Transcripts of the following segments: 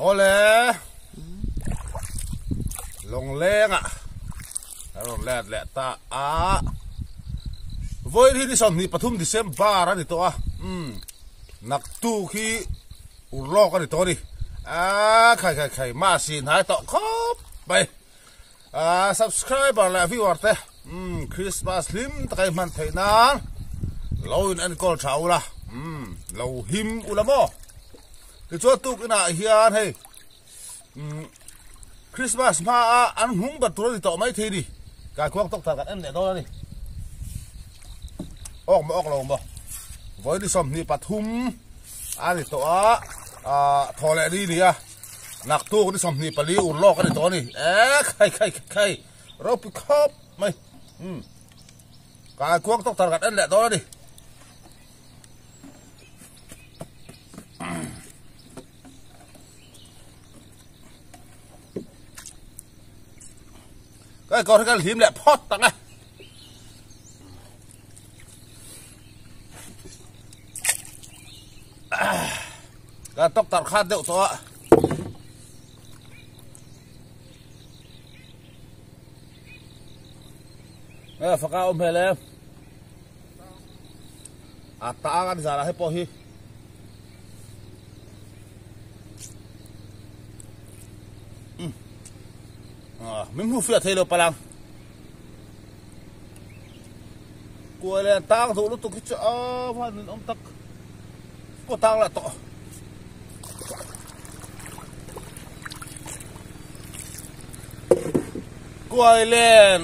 Awle Lawngleng ah a rawn let leh ta a vawiin hi ni 23 December a ni tawh a umm naktuk hi urlawk a ni tawh a ni a khai khai khai mahse hnai tawh khawp mai a subscriber leh viewer te umm Christmas hlim taka i hman theih nan lo in enkawl tha ula umm lo him ula maw tichuan tuk inah hian hei umm Christmas hma a an nghung ber tur a ni tawh mai thei ni kaikhuang tawk thar kan en leh dawn a ni awk maw awk lo maw vawi ni 23 a ni tawh a ah thaw leh ni ni a. Naktuk ni 24 ur lawk a ni tawh a ni. E khai khai khai ropui khawp mai. Um. Kai kuang tawk tar kan en leh dawn a ni. Kai kawr hi kan hlim leh phawt tak e. Ka tawk tar khat deuh tawh a. E faka awm hmel e. A tang an zara he pawh hi. Min hmu fiah thei lo palang. Kuai leh tang duh lutuk hi chu a van in awm tak pawh tang lah tawh. Kuai len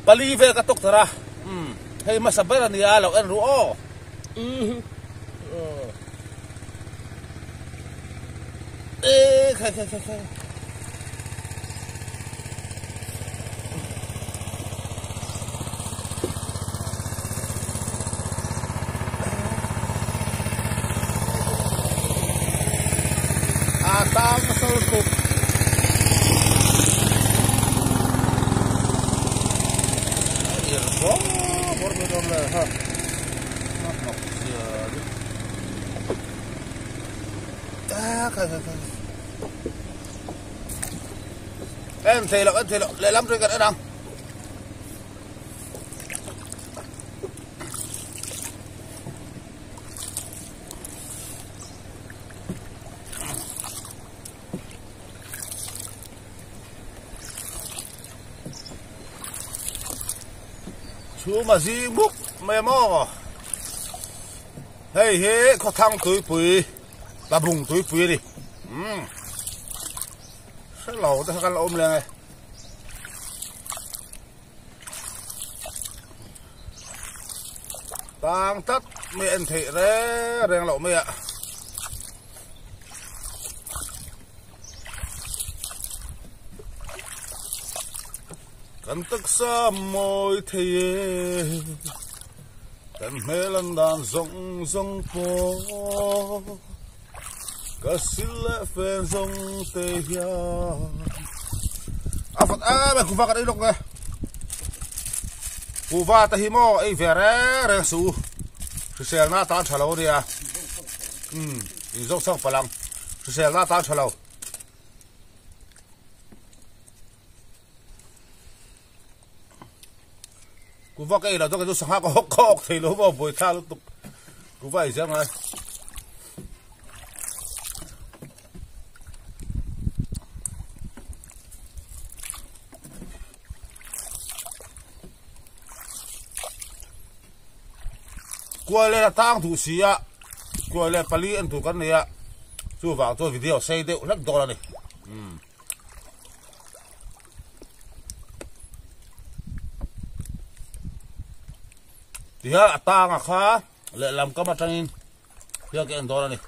pali vel ka tuk thar a um hei hmasa ber a nia lo en ru aw. E khai khai khai khai. A tang ka sol tuk. Ir bor bor me dom le ha. Em thei lo, em thei lo, lehlam ṭui kan en ang. Chhum a zing buk mai a maw? Hei hi khawthlang tuipui tabung tuipui a ni. Umm hre lo te kha kan la awm leng e. Tang tlat mai en theih reng reng loh mai a. Kan taksa mawi thei e, kan hmel an dan zawng zawng pawh ka sil leh fen zawng te hian a fat em em kuhva kan ei lawk nge kuhva te hi maw ei ve reng reng suh u hriselna atan tha lo a nia umm inzawk chhuak palh ang hriselna atan tha lo. Kuva ka ei lo chuan ka chu sangha ka hawk ka hawk thei lo maw buai thla lutuk kuva ei zel ngai. Kuai leh a tang duh si a kuai leh pali en tur kan nei a chuvang chuan video sei deuh hlek dawn a ni. Umm. Tihian a tanga kha lehlam kam atangin hian ka en dawn a ni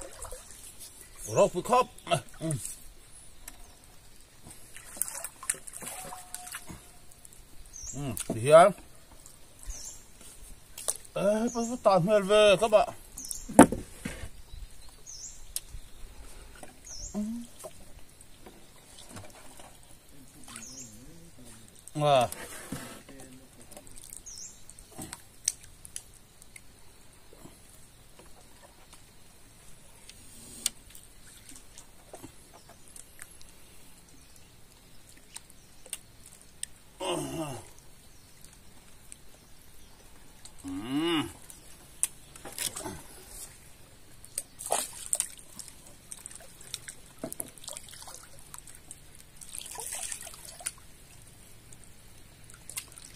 ropui khawp mai um um tihian eh pa ta hmel ve ka ba À.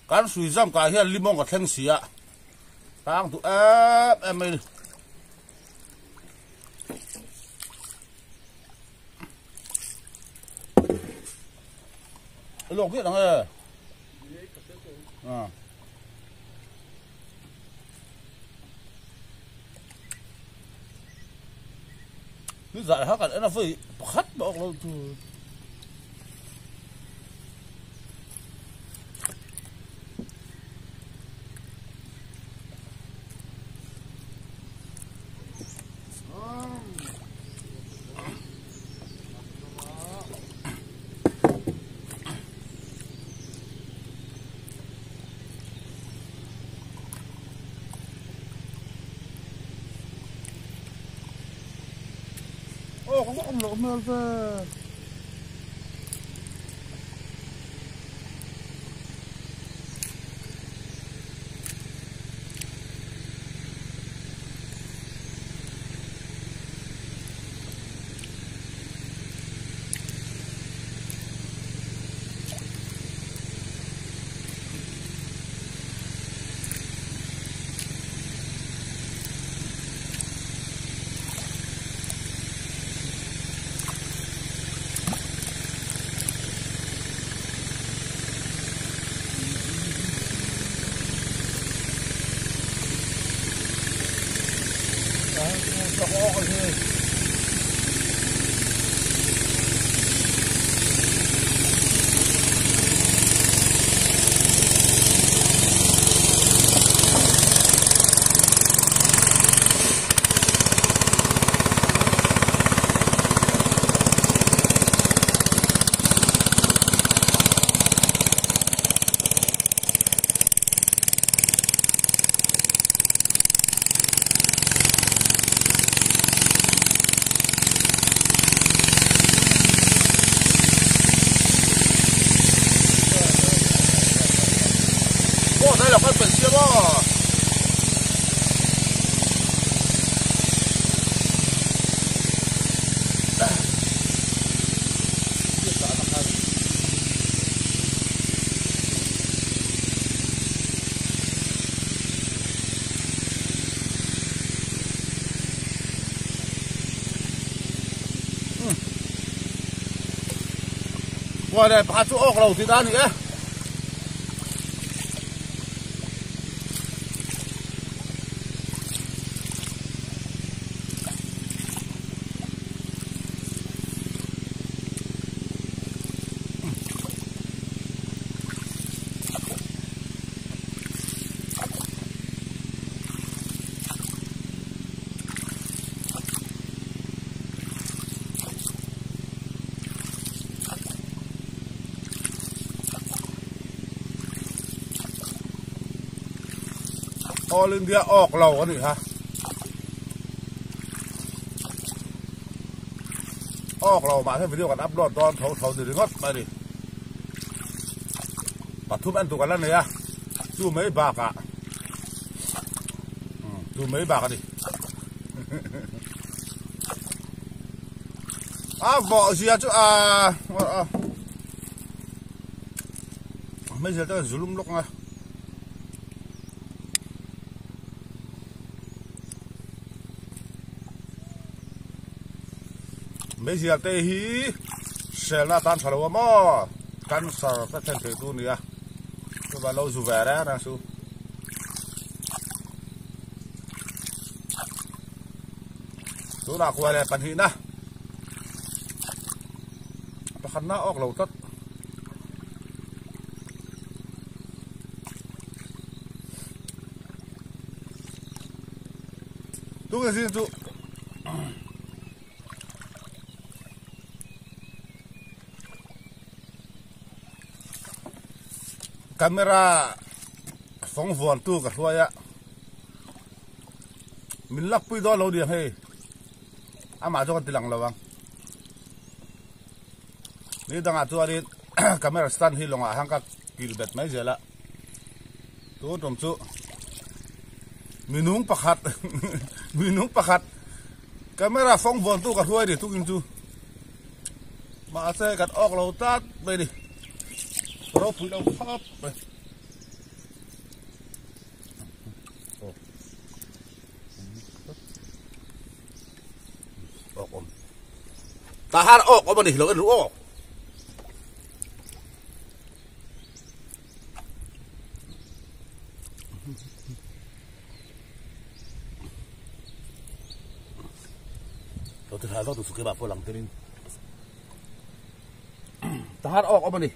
Kan hrui zam kai hian limawng ka thleng si a, tang duh em em mai a ni. Lawk viah ang e. Ah. Ni zai ha kan en a voi pakhat mah awk lo chu. Aw ka awm loh hmel ve. Qua đây ba chỗ ốc đầu thì ta nữa. All India awk lo a nih kha. Awk lo mahse video kan upload dawn tho tho ni ringawt mai a ni. Pathum en tur kan la nei a, chu mai bakah chu mai bak a ni. A vawh zia chu a hmeichhe te zulum lawk ang a. Meizial te hi selna atan tha lo a maw cancer te thlen thei tu nia chuva lo zu ve reng reng su. Tunah kuai leh pahnihna pakhatna awk lo tlat. Tunge zing chu camera fawng vuan tu ka hruai a min lakpui dawn lo niang hei amah zawk a ti lang lo ang ni dangah chuanin camera stand hi lawngah hian ka kil bet mai zel a. Tun tum chu minung pakhat minung pakhat camera fawng vuan tu ka hruai ni tukin chu mahse kan awk lo tlat mai ni ropui lo khawp mai. Awk awm. Tah han awk awm a ni lo en ru aw. Lo ti hral zawk tu suh keimah pawh lang telin. Tah han awk awm a ni.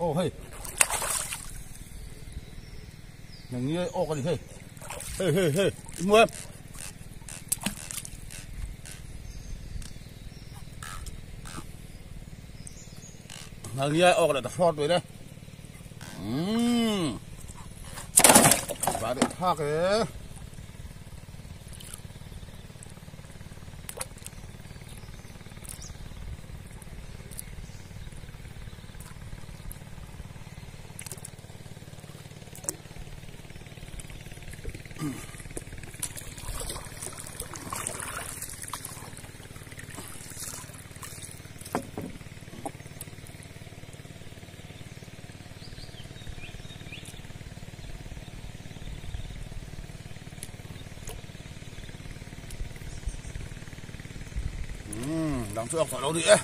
Aw hei Nang nge awk a ni hei Hei hei hei i hmu em Nang nge awk leh ta hrawt mai le Umm Va deuh thak e. Dang chu awk tawh lo ni e.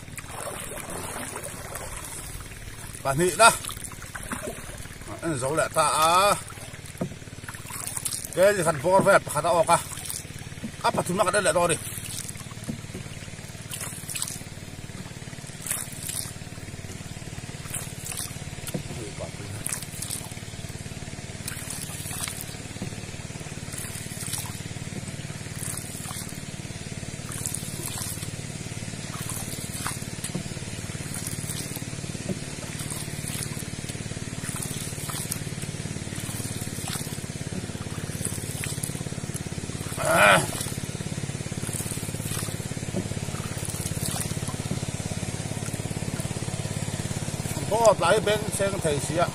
Pahnihna en zo leh ta a. Kg khat bawr vel pakhat a awk a. A pathumna kan en leh dawn a ni. Boat lah hi beng cheng thei si a.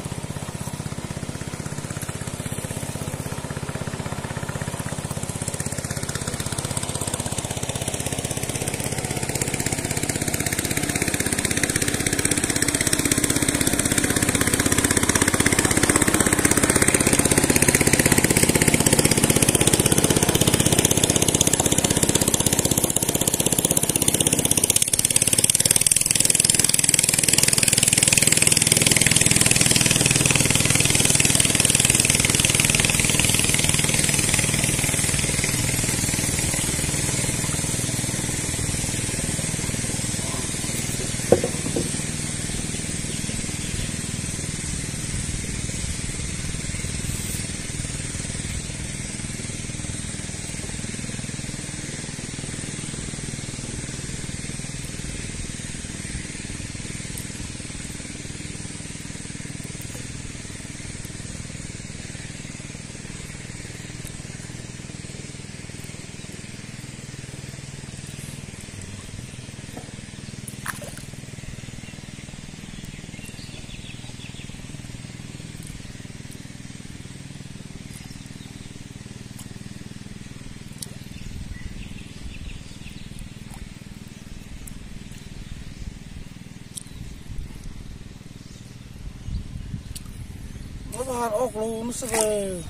Nó han ốc luôn nó sẽ về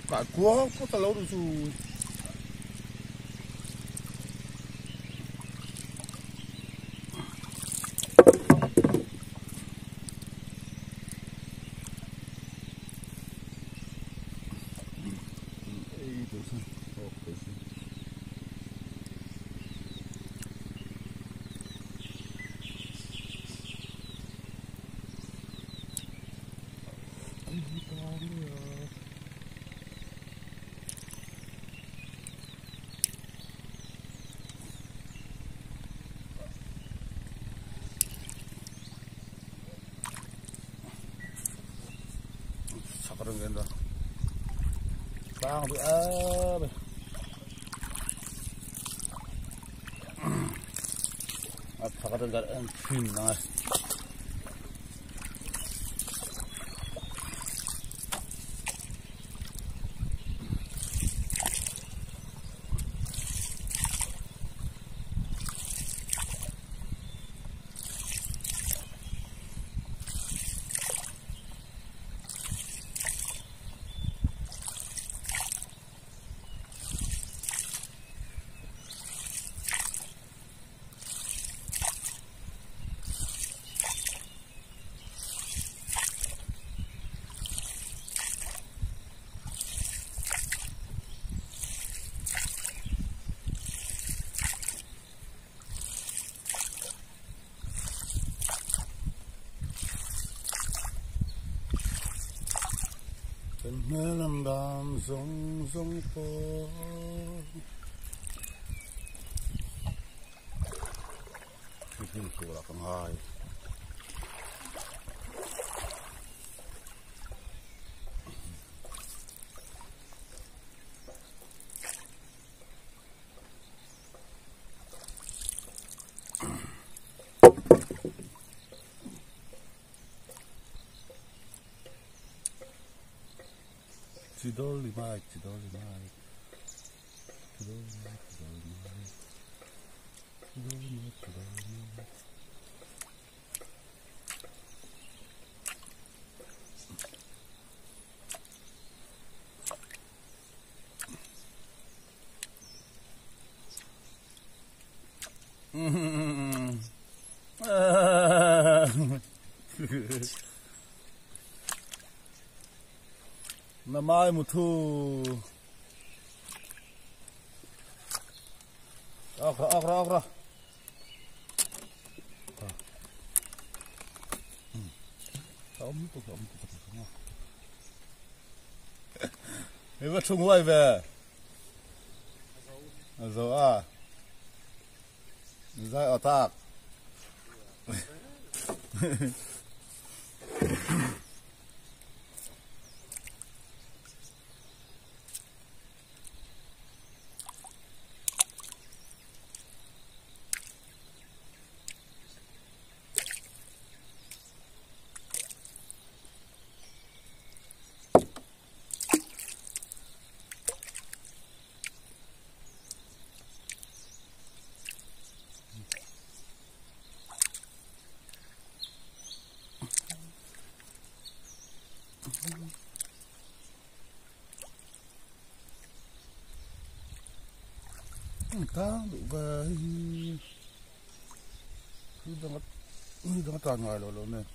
cả cua có ta lâu được rồi. Tang bị áp. Thakatan ka ang thin na. Hmel an dan zawng zawng pawh. Hi hmun turah ka ngai. Chidoli mai, chidoli mai. Chidoli mai, chidoli mai. Chidoli mai, chidoli mai. Namai muthu Okra okra okra Hei va thung huai ve. A zo a. Zai aw tak. Tang duh ve hi hi danga tan ngai lo lo nen.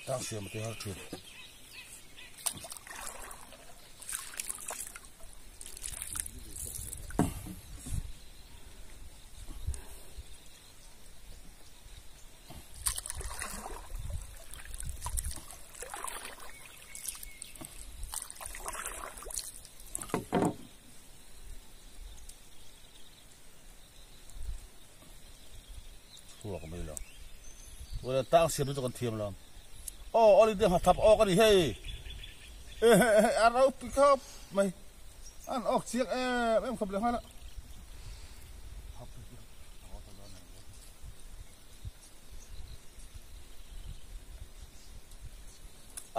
Tang siam te har thin. Chhuak mai lo. Wala tang siam chu kan thiam lo. Aw oli te thap awk ani hei. A ro pi khawp mai. An awk chiang em em khawp leh nghal a.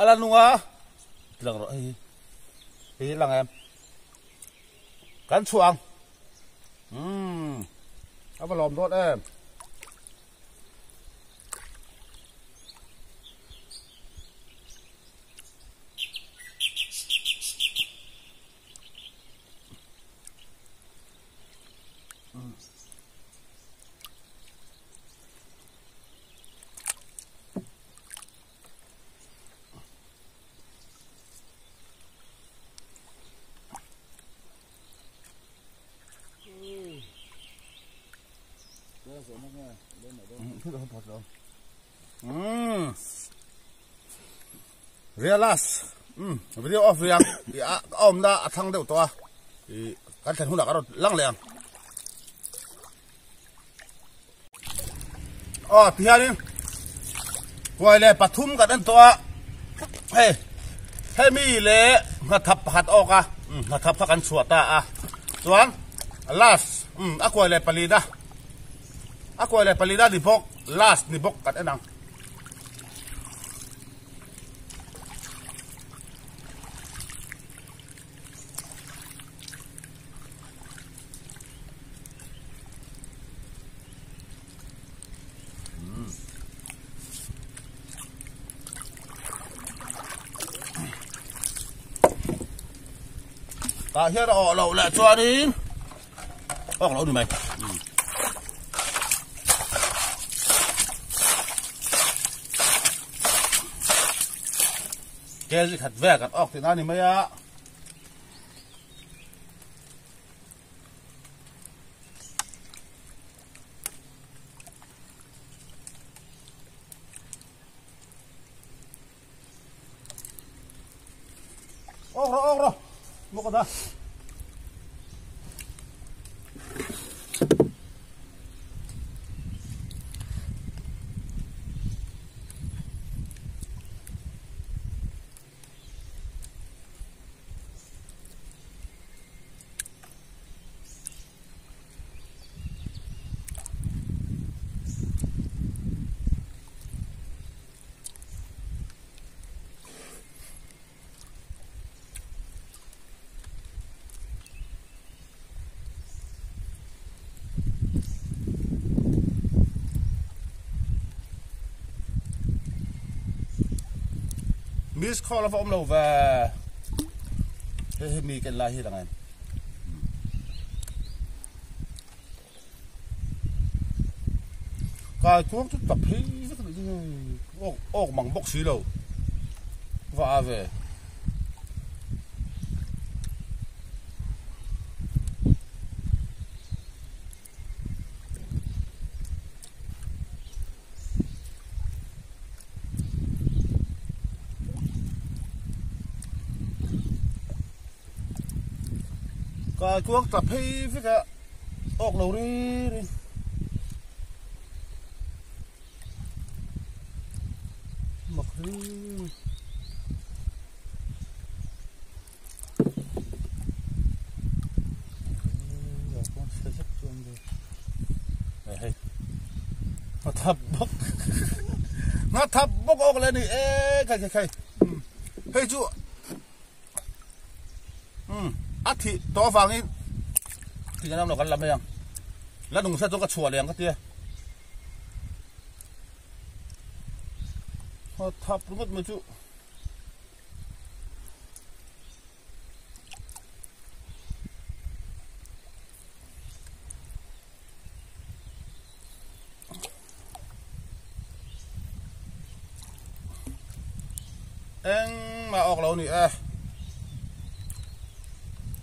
A la nung a. Lang rawh hei. Hei lang em. Kan chhuah ang. Umm. A va lawm dawt em. Realas video off riang i a awm na a thang deuh tawh a i kan thlen hunah ka rawn lang leh ang aw tihianin huai leh pathum kan en tawh a hei hemi leh nghathap pakhat awk a nghathap kha kan chhuah ta a chuan last a kuai leh palina a kuai leh palina ni bawk last ni bawk kan en ang. Tah hian a awh loh leh chuanin. Awk lo ni mai. Kg khat vel kan awk tihna a ni mai a. Awk rawh awk rawh bawk a da. Miss call ava awm lo ve. Hei hei mi ken lai hi lang em. Kai kuang chu tap phei vek anih chu hei awk awk mang bawk si lo va a ve. Kai kuang tla phei vek a awk lo ri ri. Mak ri. Hei thap bawk nga thap bawk awk le ni e khai khai khai hei chu a thih tawh avangin thih an awm lo kan la mai ang la nung sa chu ka chhuah leh ang ka tia a thap ringawt mai chu Engmah awk lo ni e.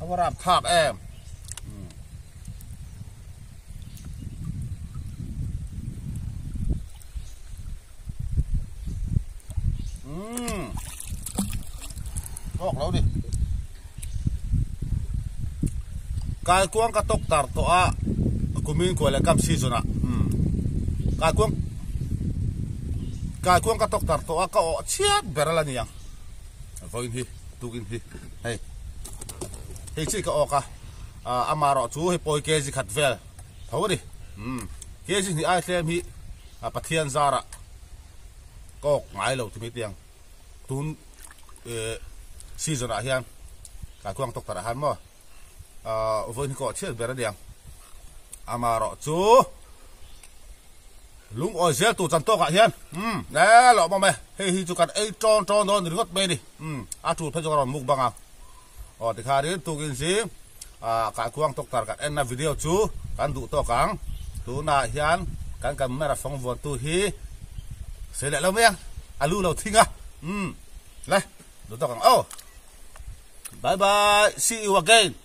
A va rap thlak em. Umm. Awk lo ni. Kaikuang ka tawk tar tawh a kumin kuai leh kam season ah umm kaikuang kaikuang ka tawk tar tawh a ka awh chhiat ber a la ni ang vawiin hi tukin hi hei hei chi ka awk a ah amaherawh chu hei pawi kg khat vel tho a ni umm kg hnih ai tlem hi a Pathian zarah ka awk ngai lo tumi te ang. Tun season ah hian kaikuang tawk tarah hian maw vawiin hi ka awh chhiat ber a niang. Amaherawh chu lungawi zel tur chan tawkah hian umm e lawm awm e hei hi chu kan ei tawn tawn dawn ringawt mai a ni umm a tul phei chu ka rawn muk bang ang. Aw tikhanin tukin zing kaikuang tawk tar kan enna video chu kan duh tawk ang. Tunah hian kan camera fawng vuantu hi sei leh lo mai ang a lu lo thing a umm le duh tawk ang aw bye bye see you again.